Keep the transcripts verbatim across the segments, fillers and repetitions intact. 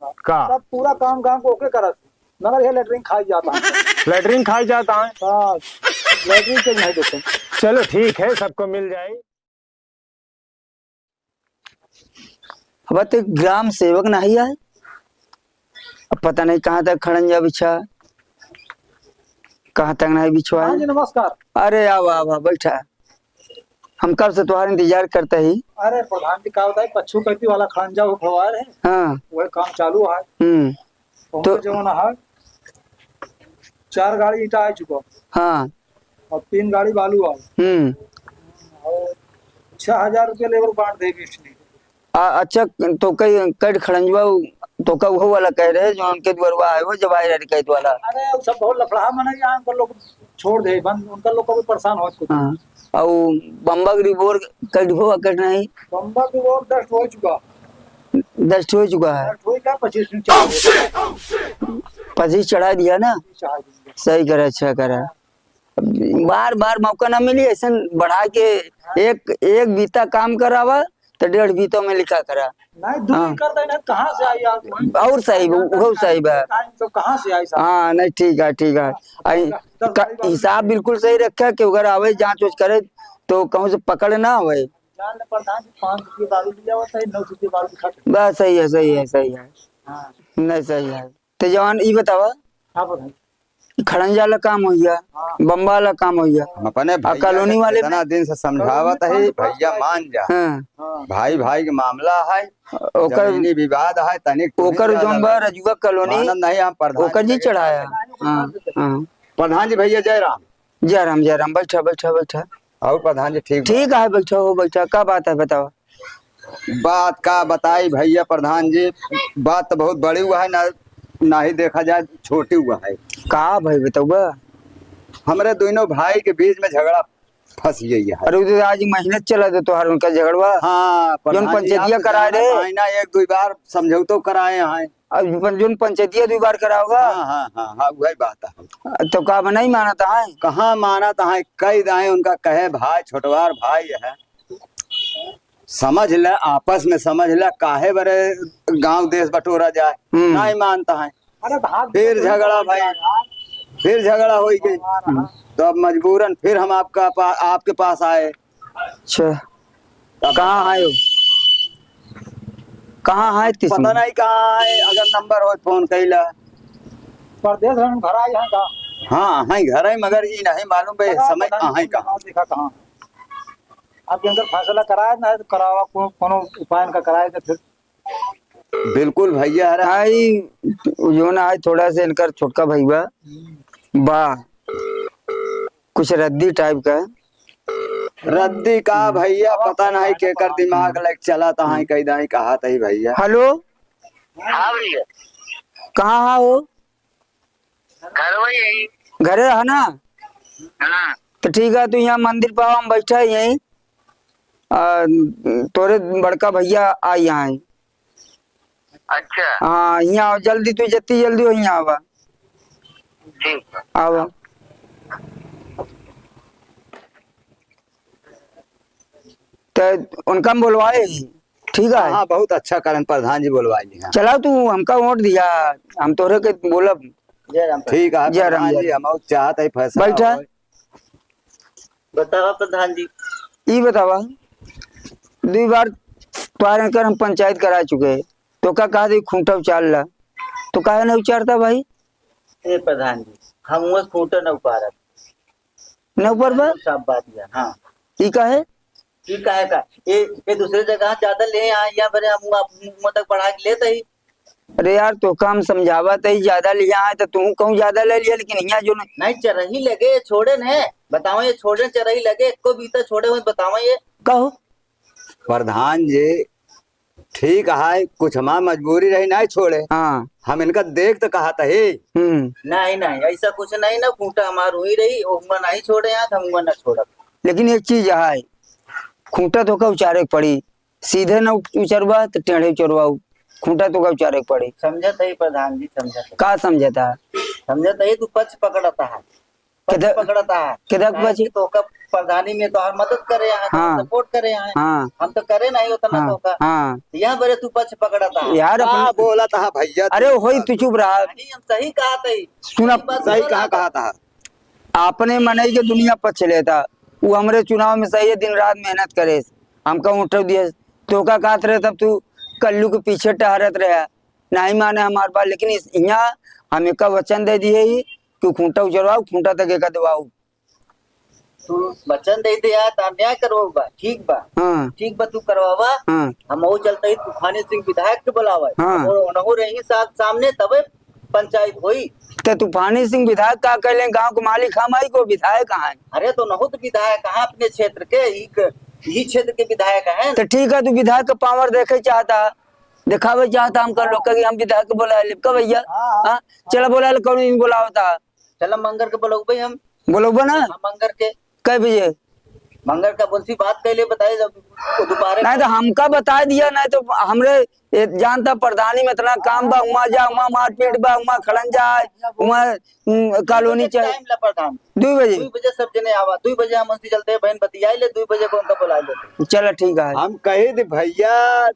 का? सब पूरा काम गाँव को ओके करत, मगर ये लेटरिन खाई जाता है। लेटरिन खाई जाता है? हाँ, लेटरिन के नहीं देते। चलो ठीक है, सबको मिल जाए। अब तो ग्राम सेवक नहीं आए, अब पता नहीं कहाँ तक खड़ंजा बिछा, कहाँ तक नहीं बिछवा है। हाँ जी, नमस्कार। अरे आवा, आवा, बैठा। हम कब से तुम्हारा इंतजार करता ही। अरे प्रधान जी, का बताई, पच्छू कैती वाला खड़ंजा उठवा रहे। हाँ। वही काम चालू है। हम्म। तो तो जवन है, चार गाड़ी ईटा आ चुका। हाँ। और तीन गाड़ी बालू आ। हम्म। और छह हजार रुपया लेबर बांट दे मिस्त्री। आ, अच्छा, तो कई, कई खड़ंजवा उ-, तो का उहो वाला कह रहे, जो उनके दुअरवा है, वो जब आए रहे कैत वाला। अरे, वो सब बहुत लफड़ा मने यहाँ पर लोग छोड़ दे, बंद, उनका लोग को भी परेशान हो चुका। हाँ, और बम्बा की रिपोर्ट कट हुआ, कट नहीं? बम्बा की रिपोर्ट डस्ट हो चुका। डस्ट हो चुका है? डस्ट हो गया, पच्चीस दिन चढ़ा दिया। पच्चीस चढ़ा दिया ना? चढ़ा दिया। सही करे, अच्छा करे। बार बार मौका ना मिली, ऐसे बढ़ा के एक, एक बीता काम करावा, तो डेढ़ बीतों में लिखा करा। नहीं, दू हाँ। कर देना, कहाँ से आई आप? और सही बा, उहो सही बा। तो कहाँ से आई साहब? हाँ, नहीं, ठीक है, ठीक है। आई, दस का, गाड़ी बालू हिसाब बिल्कुल सही रखे कि अगर आवे, जांच उच करे, तो कहूँ से पकड़ ना आवे। जान ले प्रधान जी, पाँच रुपये बालू लिया हुआ था, नौ रुपये बालू खा के। बस, सही है, सही है, सही है। हाँ। नहीं, सही है। तो जवान, ई बतावा, हाँ, बताइए। खड़ंजा वाला काम हो गया, हाँ। बम्बा वाला काम हो गया। हम अपने आ, भैया कॉलोनी के वाले कितना में दिन से समझावत कॉलोनी है, भैया मान जा। हाँ। हाँ। भाई भाई के मामला है, ओकर, जमीनी विवाद है, तनिक ओकर जौन बा रजुआ कॉलोनी, मानत नहीं, हम प्रधान ओकर जी के चढ़ाया। हाँ, हाँ। प्रधान जी, भैया जय राम। जय राम, जय राम। बैठा, बैठा, बैठा। और प्रधान जी ठीक बा? ठीक है, बैठा हो, बैठा। का बात है, बताओ। बात का बताई भैया प्रधान जी, बात तो बहुत बड़ी हुआ है ना, ना ही देखा जाए, छोटी हुआ है। का भाई बताउबा? हमरे दोनों भाई के बीच में झगड़ा फंस गई है। अरे, वो तो आज मेहनत चला दे तोहार उनका झगड़वा। हाँ, जौन प्रधान जी, पंचायतिया आप कराए जाना रहे। भाई ना, एक दो बार समझौतो कराए हैं। अब पं-, जौन पंचायतिया दो बार कराओगा। हाँ, हाँ, हाँ, हाँ, वही बात है। तो का अब नहीं मानत है? कहाँ मानत है? कई दाएं उनका कहे भाई, छोटवार भाई है। समझ ले, आपस में समझ ले, काहे बरे गांव देश बटोरा जाए? हम्म। नहीं मानता है। अरे भाग फिर झगड़ा भाई, फिर झगड़ा होई गई। तो अब मजबूरन फिर हम आपका पा-, आपके पास आए। अच्छा। कहाँ है वो? कहाँ है पता नहीं कहाँ है, अगर नंबर हो फोन कैला। परदेस रहन, घर आए हैं का? हाँ, हैं घर है, मगर ई नहीं मालूम बे, पता समय नहीं, कहाँ है, कहाँ? देखा कहाँ? अब इनकर फैसला कराए ना, तो करावा, को-, कोनो उपाय इनका कराए तो फिर। बिल्कुल भैया, अरे। आई, जो ना है, थोड़ा सा इनकर छोटका भैया बा, कुछ रद्दी type का। रद्दी का भैया, पता नहीं केकर दिमाग लग चला, तो हाँ, कही दाई कहा तही भैया। Hello। हाँ भैया। कहाँ हा हो? घर वही है। घरे है ना? हाँ। तो ठीक है, तू यहाँ मंदिर पर आवा, हम बैठा ही यहीं। आ, तोरे बड़का भैया आ यहाँ है। अच्छा। हाँ, यहाँ आवा, जल्दी, तू जितनी जल्दी हो, यहाँ आवा। ठीक है। आवा। तो उनका हम बोलवाए ही, ठीक है? हाँ, बहुत अच्छा करन प्रधान जी बोलवाए ली, हाँ। चला तू हमका वोट दिया, हम तोहरे के बोलब। जय राम। ठीक है जय राम, प्रधान जय जी, राम। हम और चाहत है फैसला बैठा। होए। बतावा प्रधान जी। ई बतावा, दुई बार तोहार इनकर हम पंचायत करा चुके, तो का कहा दे खूंटा उचार ला, तो काहे ना उचारता भाई? ए प्रधान जी, हम वो खूंटा न उपारब। न ऊपर बा? साफ बात है, हाँ। ई काहे? ई काहे का? ए, ए दूसरे जगह ज्यादा ले आए, यहाँ पर हम आप मुंह तक बढ़ा के लेते ही। अरे यार, तो काम समझावा त ही ज्यादा लिया है, तो तू कहूँ ज्यादा ले लिया, लेकिन यहाँ जो न- नहीं, चरही लगे, छोड़े न, बताओ ये छोड़े, चरही लगे, एको बीता छोड़े हुए, बताओ ये। कहो। प्रधान जी, ठीक है, कुछ हमार मजबूरी रही, नहीं छोड़े। हाँ। हम इनका देख तो कहा था ही। हम्म। नहीं, नहीं, ऐसा कुछ नहीं ना, खूंटा हमार हुई रही, ओहमा नहीं छोड़े, यहाँ तो हम ना छोड़ब। लेकिन एक चीज है, खूंटा तो का उचारे के पड़ी, सीधे न उच-, उचरबा तो टेढ़े उचरबा, खूंटा तो का उचारे के पड़ी। समझत है प्रधान जी, समझत है। का समझता है? समझत है, तू पक्ष पकड़ता है। पक्ष किधर, पकड़त है। किधर काहे पक्ष? कि तोहका प्रधानी में तोहार मदद करे हैं, हाँ। Support करे हैं। हाँ। हम तो करे नहीं उतना हाँ, तोहका। हाँ। यहाँ बरे तू पक्ष पकड़त है। यार, का अपन बोलत है भैया, अरे तू होई, तू चुप रहा। नहीं, हम सही कहा थे। सुना, सही बात सही सुना कहा, था। कहा था। अपने मनई के दुनिया पक्ष लेता। वो हमरे चुनाव में सही है, दिन रात मेहनत करे, हमका वोट दिए। तोहका कहत रहे तब तू कल्लू के पीछे टहरत रहे, नहीं माने हमार बात। लेकिन इस, यहाँ हम एका वचन दे दिए ही कि खूंटा उचरवाओ, खूंटा तक एका दबाओ। तू वचन दे दे यार, त अन्याय करवाओ बा, ठीक बा। हाँ। ठीक बा, तू करवावा। हाँ। हम वो चलते ही तूफानी सिंह विधायक के बुलावे। हाँ। और उनहु रही साथ सामने, तबे पंचायत होई। त तूफानी सिंह विधायक का कहले, गांव के मालिक हम आई को विधायक कहाँ है? अरे तो नहुत विधायक कहाँ अपने क्षेत्र के, ई क-, ई क्षेत्र के विधायक हैं। त ठीक है, तू विधायक का power देखे चाहता, दिखावे चाहता हमका लोग के कि हम विधायक के बुला ले का भैया? हाँ। हाँ, चला बुला ले, कौन दिन बुलावता? चला मंगर के बुलाऊ भाई हम। बुलाऊ ना? हाँ, मंगर के। कै बजे? मंगर का बोलसी बात कैले बताए जब वो दोबारा नहीं तो हमका बता दिया, नहीं तो हमरे ये जानता प्रधानी में इतना काम बा, हुआ जा, हुआ मारपीट बा, हुआ खड़न जा, हुआ, हम्म, कॉलोनी दुई बजे चाहे। Time ला प्रधान। दुई बजे? दुई बजे सब जने आवा, दुई बजे हम उनसे चलते हैं, बहन बतियाई ले, दुई बजे को उनका बुला लेते। चला ठीक है। हम कही दे भैया,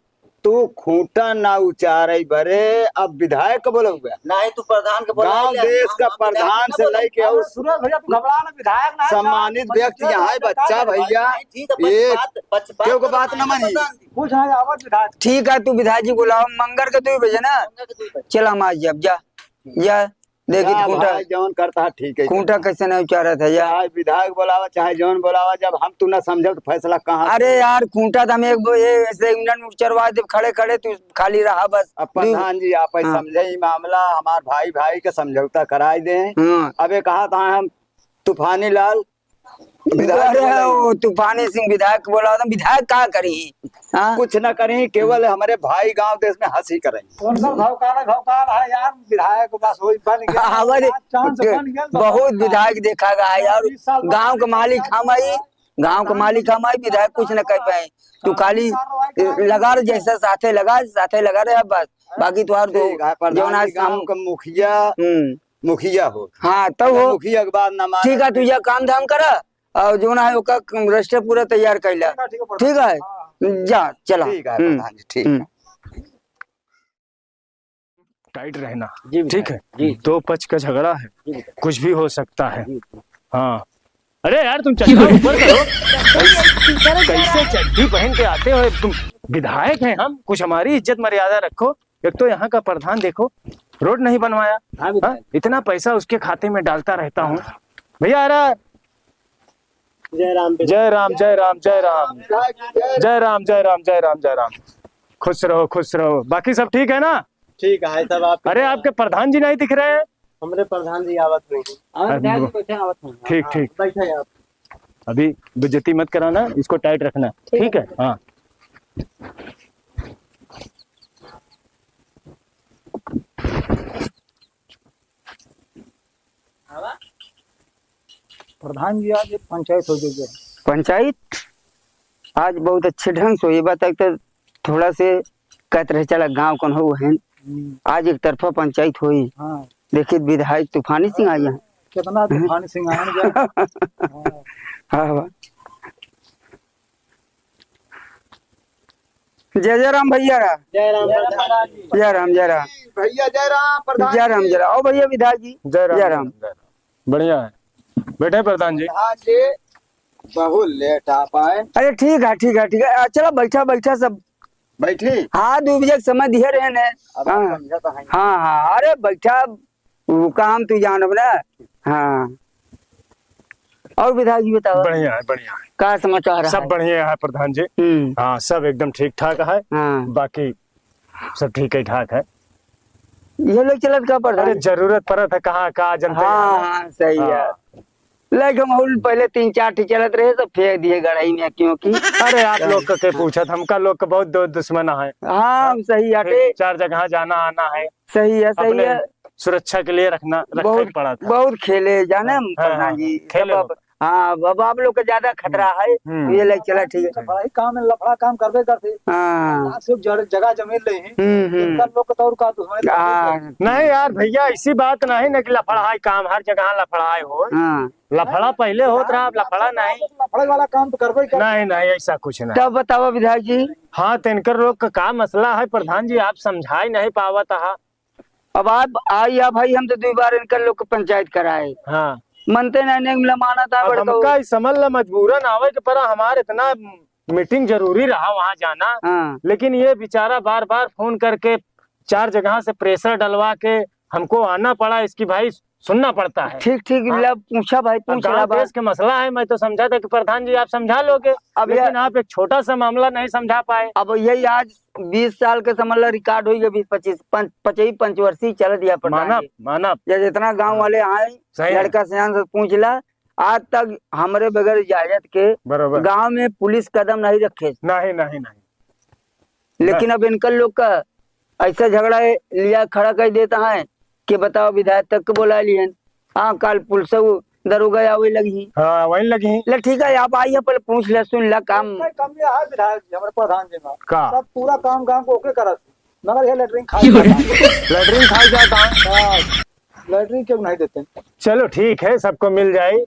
तू खूंटा ना उचारे बरे, अब विधायक के बोलउबे। नाही, तू प्रधान के बोला गांव ले, देश हम, का हम विधायक प्रधान ना से बोले। लेके अरे और सुरेश भैया, तू घबरा ना, विधायक ना है, सम्मानित चार, व्यक्ति पच्चीस यहाँ है, हजार बच्चा का भैया। नहीं, ठीक है, एक पक्षपात, पक्षपात केहू के बात ना मानी। प्रधान जी। कुछ नहीं, आवत विधायक। ठीक है, तू विधायक जी बुलाओ मंगर के दुई बजे ना। मंगर के दुई बजे। चल हम आज अब जा, जा। देखित जा खूंटा, भाई, जौन करता है ठीक है खूंटा करता है। कैसे नहीं उचारत है यार? चाहे विधायक बोलावा, चाहे जौन बोलावा, जब हम तू ना समझब तो फैसला कहाँ से अरे होई? यार, खूंटा तो हम एक बो-, ये ऐसे एक मिनट में उचरवा देब, खड़े खड़े तू खाली रहा बस। अब दू प्रधान जी, आप ही हाँ। समझे ई मामला, हमार भाई भाई के समझौता कराई दे। हाँ। अबे कहा था हम तूफानी लाल विधायक अरे, बोला ही। वो तूफानी सिंह विधायक बोला था, विधायक का करी? हाँ? कुछ ना करी, केवल हमरे भाई गांव देश में हंसी करें। कौन सा घौकाला, घौकाला है यार, विधायक बस वही बन गया। हाँ, हमारे यार, chance बन गया, तो बहुत बन गया। विधायक देखा गया है यार, बीस साल गांव बाद के मालिक हम आई, गांव के मालिक हम आई, विधायक कुछ न कर पाए। तू खाली लगा रहे, जैसे साथे लगा, साथे लगा रहे बस, बाकी तुम्हार तो ठीक है, प्रधान जौन आज जी, गांव साम-, का मुखिया हम्म। मुखिया हो। हाँ, तब अगर हो। मुखिया के बात ना माने। ठीक है, तू यह काम धाम करा और जो ना है ओका रजिस्टर पूरा तैयार कर ला। ठीक है, ठीक है, ठीक है। हाँ। जा, चला। ठीक है, हम्म। प्रधान जी, ठीक हम्म। है। Tight रहना, जी विधायक, ठीक है? जी। दो पक्ष का झगड़ा है, जी विधायक। कुछ भी हो सकता है। जी। हाँ। अरे यार, तुम चड्ढा ऊपर करो। कैसे चड्ढी पहन के आते हो तुम? विधायक हैं हम, कुछ हमारी इज्जत मर्यादा रखो। एक तो यहाँ का प्रधान देखो, रोड नहीं बनवाया। हाँ, विधायक। हाँ? इतना पैसा उसके खाते में डालता रहता हूँ। भैया, आ रहा। जय राम, जय राम, जय राम, जय राम। जय राम, जय राम, जय राम, जय राम। खुश रहो, खुश रहो। बाकी सब ठीक है ना? ठीक है, सब आप अरे, आपके प्रधान जी नहीं दिख रहे हैं? हमरे प्रधान जी आवत नहीं। हाँ, अरे, विधायक जी बैठे आवत हैं। ठीक, हाँ, ठीक। बैठे हैं आप। अभी बेइज्जती मत कराना, इसको tight रखना, ठीक ठीक है? है। हाँ। प्रधान जी, आज एक पंचायत हो गई है। पंचायत आज बहुत अच्छे ढंग से हुई। बात एक तो थोड़ा से कहत रहे चला गाँव कौन हो है, हम्म। आज एक तरफा पंचायत हुई। हाँ। देखिए विधायक तूफानी सिंह आए हैं। कितना तूफानी सिंह आए हैं। हाँ। हाँ, वाह। जय जय राम भैया रा। जय राम प्रधान जी। जय राम, जय राम। भैया जय राम, प्रधान जय राम, जी। जय राम। आओ भैया विधायक जी। जय राम, जय राम। जय राम। बढ़िया है। बैठे प्रधान जी। प्रधान जी, बहुत late आप आए। अरे ठीक है, ठीक है, ठीक है। आ, चलो बैठा, बैठा सब। बैठी? हाँ, दो बजे के समय दिए रहे ने। अब आप हाँ। समझा तो है। हाँ, हाँ, अरे बैठा, वो काम तू जानब ना। हाँ। और विधायक जी बताओ। बढ़िया है, बढ़िया है। का समाचार है? सब बढ़िया है प्रधान जी। हम्म। हाँ, सब एकदम ठीक ठाक है। हाँ। बाकी सब ठीक ही ठाक है। ये लोग चलत का प्रधान? अरे, जरूरत पड़त है, कहाँ का जनता हाँ, यहाँ। हाँ, सही है। हाँ। लाइक हम हुल पहले तीन चार ठी चलत रहे, सब फेंक दिए गढ़ई में, क्योंकि अरे, आप लोग का के पूछत, हमका लोग का बहुत दो दुश्मन है। हाँ, हाँ? सही है। फिर चार जगह जाना आना है। सही है, सही अपने है। सुरक्षा के लिए रखना, रखे बहुत, पड़ा था। बहुत खेले, जाने हाँ, हम हाँ, प्रधान हाँ, जी, खेले सब लोग। हाँ, अब, अब आप लोग का ज्यादा खतरा है। हम्म। ये ले चला, ठीक है। लफड़ा ही काम है, लफड़ा काम करबे करते। हाँ। आज से जड़-, जगह जमीन ले ही। हम्म, हम्म। इनका लोग का तो और का दुश्मनी करते हाँ। हैं। नहीं यार भैया, ऐसी बात नहीं ना कि लफड़ा ही काम, हर जगह लफड़ा ही हो। हाँ। लफड़ा पहिले होत रहा, अब लफड़ा नहीं। लफड़े वाला काम तो करबे ही कर। नहीं, नहीं, ऐसा कुछ नहीं। तब बतावा विधायक जी। हाँ, तो इनकर लोग का का मसला है प्रधान जी, आप समझाई नहीं पावत हा। अब आप आई, या भाई, हम तो दुई बार इनकर लोग के पंचायत कराए। हाँ। मनते नहीं, नहीं मिला, माना था अब बड़का हमका इस समझ ला मजबूरन आवे के पड़ा, हमार इतना मीटिंग जरूरी रहा वहाँ जाना। हाँ। लेकिन ये बेचारा बार बार फोन करके चार जगह से प्रेशर डलवा के हमको आना पड़ा, इसकी भाई सुनना पड़ता है। ठीक, ठीक, हाँ। ला पूछा भाई, अब पूछ गाँव रहा बात। देश के मसला है, मैं तो समझा था कि प्रधान जी आप समझा लोगे, अब लेकिन यार आप एक छोटा सा मामला नहीं समझा पाए। अब यही आज बीस साल के समझ ला रिकॉर्ड होई गए, बीस पच्चीस, पंच-, पचई पंचवर्षीय चल दिया प्रधान मानव, जी। मानव। या जितना गाँव हाँ। वाले आए, सही है। लड़का सियान से पूछ ला, आज तक हमरे बगैर इजाजत के बरोबर। गाँव में पुलिस कदम नहीं रखे। नहीं, नहीं, नहीं। लेकिन नहीं। अब इनकर लोग का ऐसा झगड़ा है, लिया खड़ा कर देता है कि बताओ, विधायक तक के बुला लियन। हाँ, काल पुलिस वो दरोगा आवे लगी। हाँ, वही लगी। ले ठीक है, आप आइए, पहले पूछ ले, सुन ले काम। नहीं, कम ये है विधायक जी, हमारे प्रधान जी में। का? सब पूरा काम गाँव को ओके करत, मगर ये लेटरिन खाई जाता है। लेटरिन खाई जाता है। हाँ, लेटरिन क्यों नहीं देते? चलो ठीक है, सबको मिल जाए।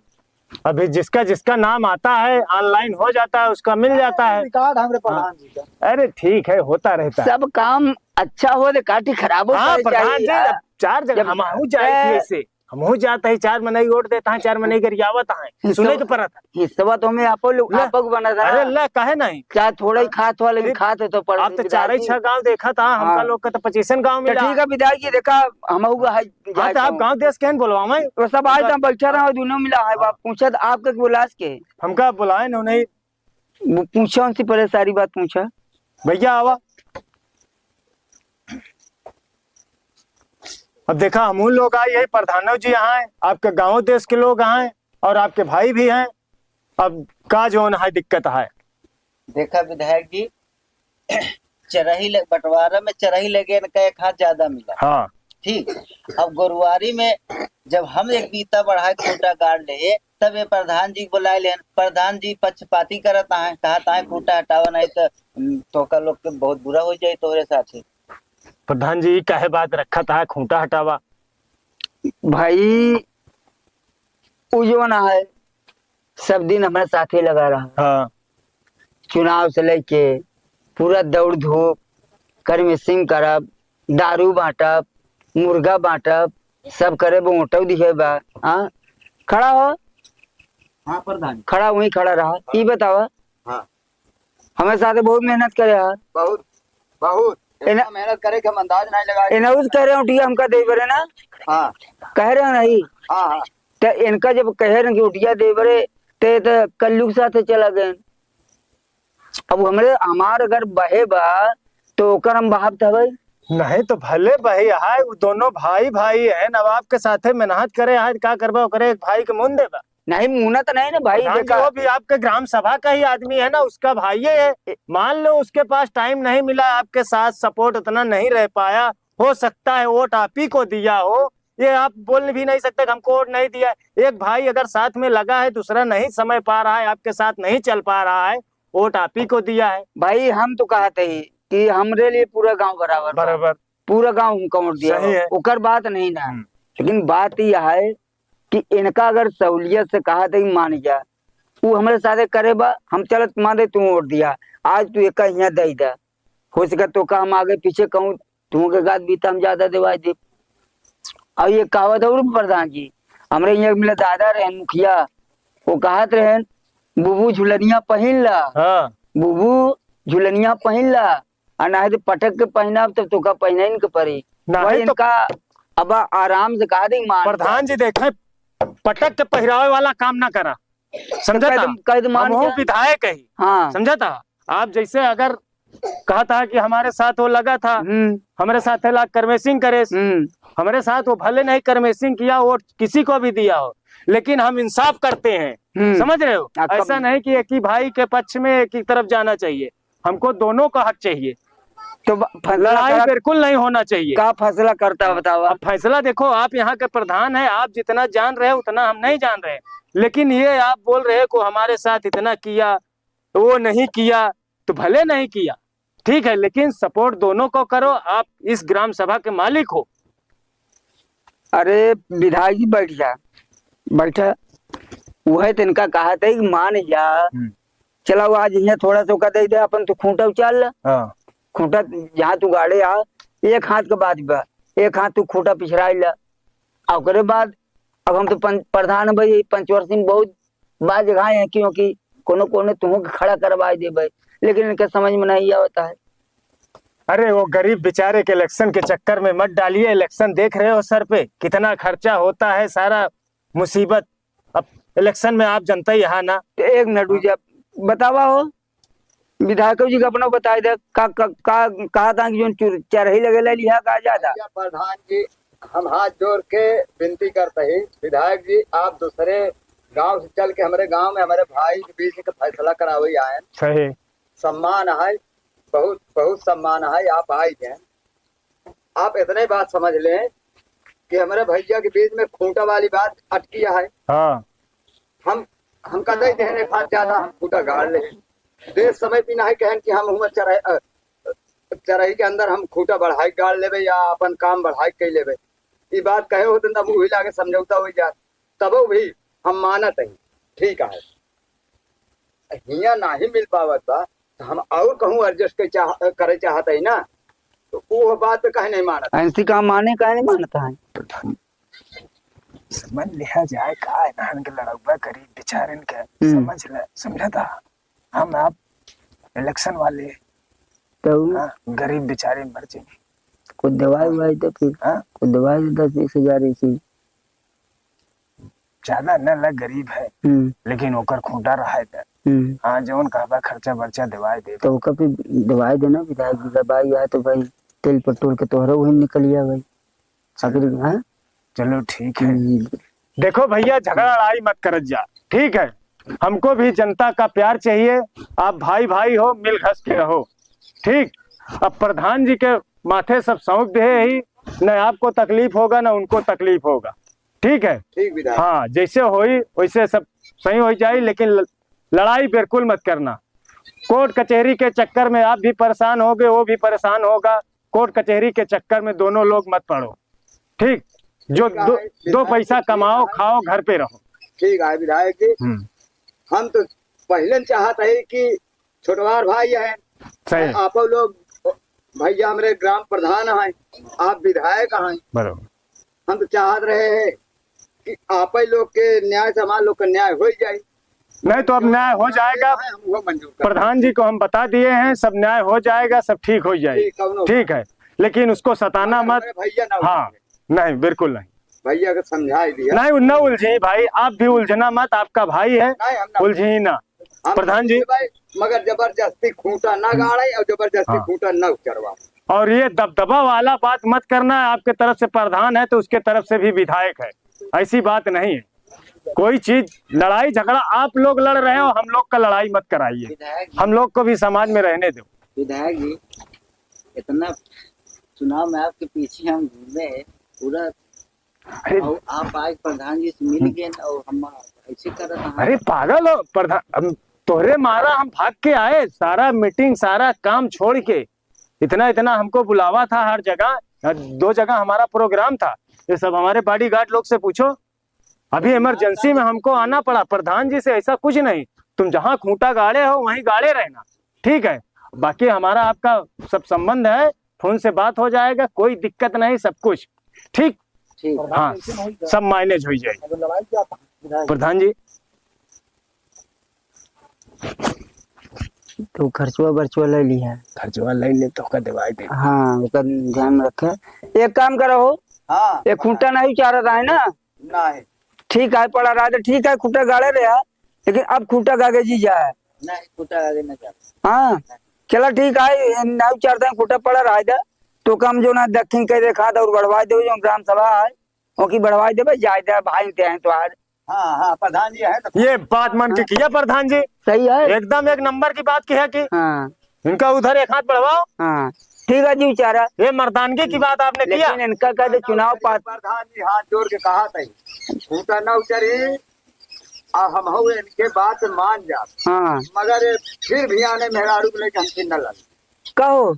अभी जिसका जिसका नाम आता है, ऑनलाइन हो जाता है, उसका मिल जाता है। रिकॉर्ड हमरे हाँ। प्रधान जी का। अरे ठीक है, होता रहता है। सब काम अच्छा हो दे, काटी खराब हो हाँ, करे प्रधान चाहिए, जी, हाँ। अब चार जगह जब हमहू जाए ए, थे ऐसे, हमहू जात है, चार मनई वोट देता है, चार मनई गरियावत है, हिस्सा सुने के परत है। हिस्सा तो हमें आपो लोग, ले, आपो को बना था अरे ना। ले, काहे नहीं? चाहे थोड़ा ही हाँ। खात हो, लेकिन ठीक। खात है तो पर आप तो विधायक चार ही जी। छह गांव देखा था, हमका हाँ। लोग का तो पच्चीसन गांव तो मिला। ठीक है विधायक जी, देखा, हमहू का है हाँ, तो आप गाँव देश के हैं, बोलवावे। वो सब आज हम बैठा रहा, दोनों मिला है, हाँ। बाप पूछा तो आपके बोलास के? हमका बुलाए न, नहीं। वो पूछा उनसे पहले, सारी बात पूछा। भैया आवा। अब देखा, हमहू लोग आए, यही प्रधानो जी यहाँ हैं, आपके गाँव देश के लोग आए और आपके भाई भी हैं। अब का जौन है दिक्कत है? देखा विधायक जी, चरही लग-, बंटवारा में चरही लगे इनका एक हाथ ज्यादा मिला। हाँ। ठीक, अब गोरुवारी में जब हम एक बीता बढ़ा के खूंटा गाड़ ले, तब ये प्रधान जी के बुलाए लेन। प्रधान जी पक्षपाती करत आहे, कहत आहे, "खूंटा हटावा, नहीं तो, उम, तोहका लोग के बहुत बुरा हो जाए तोहरे साथे।" प्रधान जी, काहे बात रखत आहे, खूंटा हटावा? भाई, उ जौन आहे, सब दिन हमारे साथे लगा रहा। हाँ। चुनाव से लेके पूरा दौड़ धूप, कर्मी सिंह करब, दारू बांटब, मुर्गा बांटब, सब करे, वोटो दिहे बा। हाँ, खड़ा हो। हाँ प्रधान। खड़ा, वहीं खड़ा रहा। ई बतावा। हाँ। हमारे साथे बहुत मेहनत करे हा। बहुत, बहुत। एना इतना मेहनत करे कि हम अंदाज नहीं लगा। एना उस कह रहे हैं, उठिया हमका दे बरे ना। हाँ। कह रहे हैं नहीं। हाँ, हाँ। तो इनका जब कहे रहे कि उठिया दे बरे, ते तो कल्लू के साथ चला गए। अब हमरे, हमार अगर बहे बा, तो ओकर हम बहाव त हवे। नहीं तो भले बहे है, वो दोनों भाई भाई हैं, अब आपके साथे मेहनत करे है, का करबा, ओकरे एक भाई के मुंह देबा। नहीं, मुंह ना तो नहीं ना भाई, प्रधान जी, देखा। वो भी आपके ग्राम सभा का ही आदमी है ना, उसका भाई है। ए- मान लो उसके पास टाइम नहीं मिला, आपके साथ सपोर्ट उतना नहीं रह पाया, हो सकता है वोट आप ही को दिया हो, ये आप बोल भी नहीं सकते कि हमको वोट नहीं दिया है। एक भाई अगर साथ में लगा है, दूसरा नहीं समय पा रहा है, आपके साथ नहीं चल पा रहा है, वोट आप ही को दिया है। भाई, हम तो कहते ही कि हमरे लिए पूरा गांव बराबर बा। बराबर। पूरा गांव हमका वोट दिया सही बा। है। ओकर बात नहीं ना। हम्म। लेकिन बात यह है कि इनका अगर सहूलियत से कहा तो मान जा, वो हमरे साथे करे बा, हम चलत मान दे, तू वोट दिया, आज तू एक हियाँ दे दे, हो सके तो का हम आगे पीछे कहूँ, तू के गात बीता हम ज्यादा देवाई दे। और ये कहावत और प्रधान जी, हमरे यहाँ मिले दादा रहन मुखिया, वो कहत रहन, "बुबू झुलनिया पहिन ला, हाँ। बुबू झुलनिया पहिन ला, और ना है तो पटक के पहनाब, तब तोका पहनाइन के पड़ी।" ना वही है तो इनका अब आराम से कहा दे, मान प्रधान जी देखे, पटक के पहिरावे वाला काम ना करा, समझा तो था? कह दे, कह दे, मान हमहू गया। विधायक है, हाँ। समझा था? आप जैसे अगर कहा था कि हमारे साथ वो लगा था, हम्म। हमारे साथ है लाग कर्मेसिंग करेस, हम्म। हमारे साथ वो भले नहीं कर्मेसिंग किया, वोट किसी को भी दिया हो, लेकिन हम इंसाफ करते हैं, हम्म। समझ रहे हो? हाँ, कब- ऐसा नहीं कि एक ही भाई के पक्ष में एक ही तरफ जाना चाहिए, हमको दोनों का हक चाहिए। तो ब-, फैसला लड़ाई करा, बिल्कुल नहीं होना चाहिए। का फैसला करता बतावा? अब फैसला देखो, आप यहाँ के प्रधान हैं, आप जितना जान रहे उतना हम नहीं जान रहे, लेकिन ये आप बोल रहे को हमारे साथ इतना किया, वो नहीं किया, तो भले नहीं किया, ठीक है, लेकिन सपोर्ट दोनों को करो। आप इस ग्राम सभा के मालिक हो। अरे विधायक जी, बैठ जा, बैठा। वह तो इनका कहा था कि मान जा, हम्म। चला, वो आज यहाँ थोड़ा सा ओका दे दे, अपन तो खूंटा उचार ला। हाँ। खूंटा जहाँ तू गाड़े आ, एक हाथ के बात बा, एक हाथ तू खूंटा पिछड़ाई ला। आ ओकरे बाद अब हम तो पं-, प्रधान भाई, पंचवर्षी में बहुत बार जगह है, क्योंकि कोनो कोनो तुहूँ के खड़ा करवाए देबे, लेकिन इनके समझ में नहीं आवता है। अरे, वो गरीब बेचारे के इलेक्शन के चक्कर में मत डालिए। इलेक्शन देख रहे हो सर पे कितना खर्चा होता है, सारा मुसीबत। अब इलेक्शन में आप जनता ही है ना। तो एक मिनट रुक जा, बतावा हो, विधायक जी का अपना बताए दे, का, का, का, कहा था कि जोन चुर-, चरही लगे ले लिहा का ज्यादा? भैया प्रधान जी, हम हाथ जोड़ के विनती करते ही, विधायक जी, आप दूसरे गांव से चल के हमारे गांव में हमारे भाई के बीच के फैसला करावे आए। सही। सम्मान है, बहुत, बहुत सम्मान है, आप आई गए। आप इतने बात समझ लें कि हमारे भैया के बीच में खूंटा वाली बात अटकी है। हाँ। हम, हम कतई देहने खात ज्यादा हम खूंटा गाड़ ले। देश समय भी नहीं कहन कि हम हुआ चरह-, अ, चरही के अंदर हम खूंटा बढ़ाई गाड़ लेबे या अपन काम बढ़ाई कई लेबे। ई बात कहे होते तब वही लागे समझौता हो जात, तबो भी हम मानत है, ठीक है। हियाँ नाही मिल पावत बा, तो हम और कहूँ एडजस्ट करे चाह-, करे चाहत है ना, तो वो बात पे काहे नहीं मानत? ऐसी काम माने काहे नहीं मानत है? समझ लिया जाए का है, नान के लड़ौबा गरीब बेचारन के, हम्म। समझ ले, समझा था? हम आप इलेक्शन वाले, तो हाँ, गरीब बेचारे मर जाए। कुछ दवाई हाँ। उवाई तो फिर, हाँ? कुछ दवाई तो दस बीस हजार ऐसी। ज्यादा न ला, गरीब है, हम्म। लेकिन ओकर खूंटा रहा है त। हम्म। हाँ, जौन कहबा खर्चा बर्चा देवाए दे। तो ओकर पे देवाए देना विधायक जी का, भाई, या तो भाई तेल पेट्रोल के तोहरा वही निकलिया भाई। चलो। आखिर, हाँ? चलो, ठीक है। हम्म। देखो भैया, झगड़ा लड़ाई मत करत जा, ठीक है? हमको भी जनता का प्यार चाहिए। आप भाई भाई हो, मिल घस के रहो, ठीक? अब प्रधान जी के माथे सब सौंप दे ही, न आपको तकलीफ होगा, न उनको तकलीफ होगा, ठीक है? ठीक विधायक। हाँ, जैसे होई वैसे सब सही हो जाए, लेकिन ल-, लड़ाई बिल्कुल मत करना। कोर्ट कचहरी के चक्कर में आप भी परेशान होगे, वो भी परेशान होगा। कोर्ट कचहरी के चक्कर में दोनों लोग मत पड़ो, ठीक? जो ठीक है, दो, दो विधायक पैसा जी, कमाओ, ठीक है। खाओ, घर पे रहो। ठीक है विधायक जी, हम्म। हम तो पहले चाहत है कि छोटवार भाई हैं, सही। आप लोग भैया हमारे ग्राम प्रधान हैं, आप विधायक हैं, बराबर। हम तो चाहत रहे हैं कि आप ही लोग के न्याय से हमारे लोग का न्याय हो ही जाए। नहीं तो अब न्याय हो जाएगा। हम वो मंजूर कर प्रधान जी को हम बता दिए हैं, सब न्याय हो जाएगा, सब ठीक हो जाए। ठीक, कौनो ठीक है, लेकिन उसको सताना मत। हमारे भैया ना हाँ, उलझे। नहीं, बिल्कुल नहीं। भैया को समझा ही दिया। नहीं, न उलझी भाई, आप भी उलझना मत, आपका भाई है, नहीं, हम ना उलझी ना। हम प्रधान जी। भाई, मगर जबरदस्ती खूंटा ना हम्म। गाड़े और जबरदस्ती हाँ। खूंटा ना उचरवा। और ये दबदबा वाला बात मत करना, आपके तरफ से प्रधान है तो उसके तरफ से भी विधायक है, ऐसी बात नहीं है। कोई चीज, लड़ाई झगड़ा आप लोग लड़ रहे हो, हम लोग का लड़ाई मत कराइए, विधायक जी। हम लोग को भी समाज में रहने दो। विधायक जी, इतना चुनाव में आपके पीछे हम घूमे, पूरा अरे, और आप आज प्रधान जी से मिल गए और हम ऐसे करत हैं। अरे पागल हो प्रधान, हम तोहरे मारा हम भाग के आए, सारा मीटिंग, सारा काम छोड़ के, इतना, इतना हमको बुलावा था हर जगह, दो जगह हमारा प्रोग्राम था, ये सब हमारे बॉडीगार्ड लोग से पूछो। अभी इमरजेंसी में हमको आना पड़ा, प्रधान जी से ऐसा कुछ नहीं, तुम जहाँ खूंटा गाड़े हो वहीं गाड़े रहना, ठीक है? बाकी हमारा आपका सब संबंध है, फोन से बात हो जाएगा, कोई दिक्कत नहीं, सब कुछ ठीक। ठीक। हाँ, सब मैनेज हो जाए। प्रधान जी, तो खर्चवा बर्चवा ले लिया। खर्चवा ले ले तो का दवाई दे। हाँ, ओकर ध्यान रखे। एक काम करो हो, हाँ। एक खूंटा नहीं उचारत है ना? नहीं। ठीक है, पड़ा रहा तो ठीक है, खूंटा गाड़े रहे, लेकिन अब खूंटा गागे जी जाए। नहीं, खूंटा गागे ना जाए। हाँ, चला ठीक है, नहीं उचारते हैं, खूंटा पड़ा रहा था, तो कम जो ना दक्षिण के देखा था और बढ़वा दो, जो ग्राम सभा है, ओकी बढ़वाई देबे, जाए दे भाई ते हैं तोहार। हाँ, हाँ, प्रधान जी हैं तो ये बात मन के हाँ। किया प्रधान जी। सही है। एकदम एक नंबर की बात की है कि हाँ। इनका उधर एक हाथ बढ़वाओ। हाँ। ठीक है जी, बेचारा। ये मर्दानगी की बात आपने किया। लेकिन इनका कह दे चुनाव पात- प्रधान जी हाथ जोड़ के कहा था, खूंटा ना उचरी, आ हम हो इनके बात मान जा। हाँ। मगर ये फिर भी आने मेहरारू को लेके हमसे न लड़। कहो।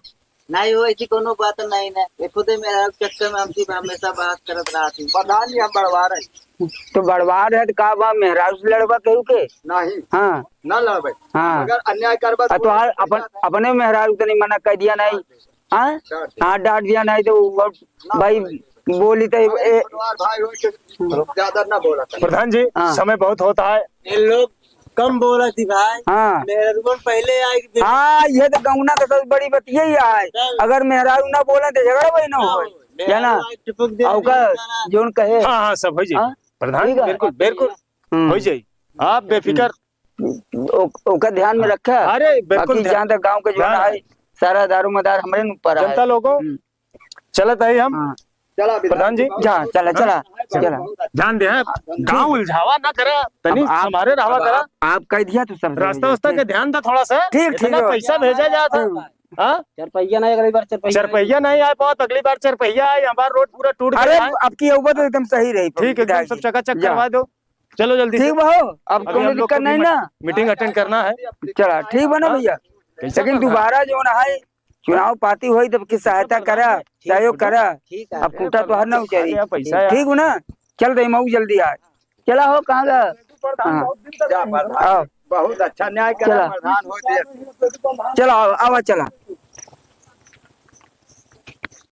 नहीं हो, ऐसी कोनो बात नहीं ना। ये खुदे मेहरारू के चक्कर में हमसे हमेशा बात करत रहती। प्रधान जी हम बड़वा रहे। तो बड़वा रहे तो का बा, मेहरारू से लड़बा केहू के? नहीं। हाँ। ना लड़बे। हाँ। अगर अन्याय करबा आ तो तोहार अपन, अपने मेहरारू तनी मना कर दिया नहीं। हाँ? डांट दिया। हाँ, डांट दिया नहीं तो वो ना भाई बोले। बोली तो ए- पटवार भाई हो के ज्यादा ना बोला कर। प्रधान जी, हाँ। समय बहुत होता है। ये लोग कम बोला थी भाई। हाँ। मेहरारू पहले आए कि हाँ, ये तो गौना का सबसे बड़ी बात यही है। चल। अगर मेहरारू ना बोले तो झगड़ा वही ना ना हो। हो। जाना? मेहरारू आए टपक दे और का दिया। जोन कहे। हाँ, हाँ, सब हो जाए। हाँ? प्रधान जी, ठीक है। बिल्कुल, बिल्कुल। हम्म। हो जाए। आप बेफिकर। ओ-, ओकर ध्यान में रखा। अरे, बिल्कुल बाकी ध्यान। जहाँ तक गाँव के जो ध्यान है, है। सारा दारोमदार हमरे न ऊपर है। जनता लोगों, हम्म। चलत है हम। हाँ। चला प्रधान जी। जा, चला, हाँ? चला, चला। ध्यान दे, हाँ? गाँव उलझावा ना करा, तनी अब आप, संभारे रहवा अब करा। आप, आप कह दिया तो सब रास्ता समझ वास्ता गए। के ध्यान दे थोड़ा सा। ठीक, इतना ठीक है। पैसा भेजा जात है। हम्म। हाँ? चार पहिया नहीं, अगली बार चार पहिया चार पहिया नहीं आ पावत, अगली बार चार पहिया आए, हमारा रोड पूरा टूट अरे, गया है। अब की होगा तो एकदम सही रही, ठीक, एकदम विधायक सब जी। चकाचक जा। करवा दो। चलो जल्दी ठीक से। बा हो, अब अभी कोनो हम लोग दिक्कत को भी नहीं ना। मीटिंग अटेंड करना है। चला, ठीक बा ना हाँ? भैया। कैसा लेकिन बा? दोबारा जो ना है, चुनाव पाती होई तब की सहायता करा, ठीक है। सहयोग करा। ठीक है। अब खूंटा तोहर ना उचरी। अरे पैसा यार। ठीक हो ना? चल रही मऊ जल्दी आए। चला हो, कहाँ गया? हाँ। जा प्रधान, आओ। बहुत अच्छा न्याय करा चला। प्रधान हो दिया। चला, आवा, आवा, चला।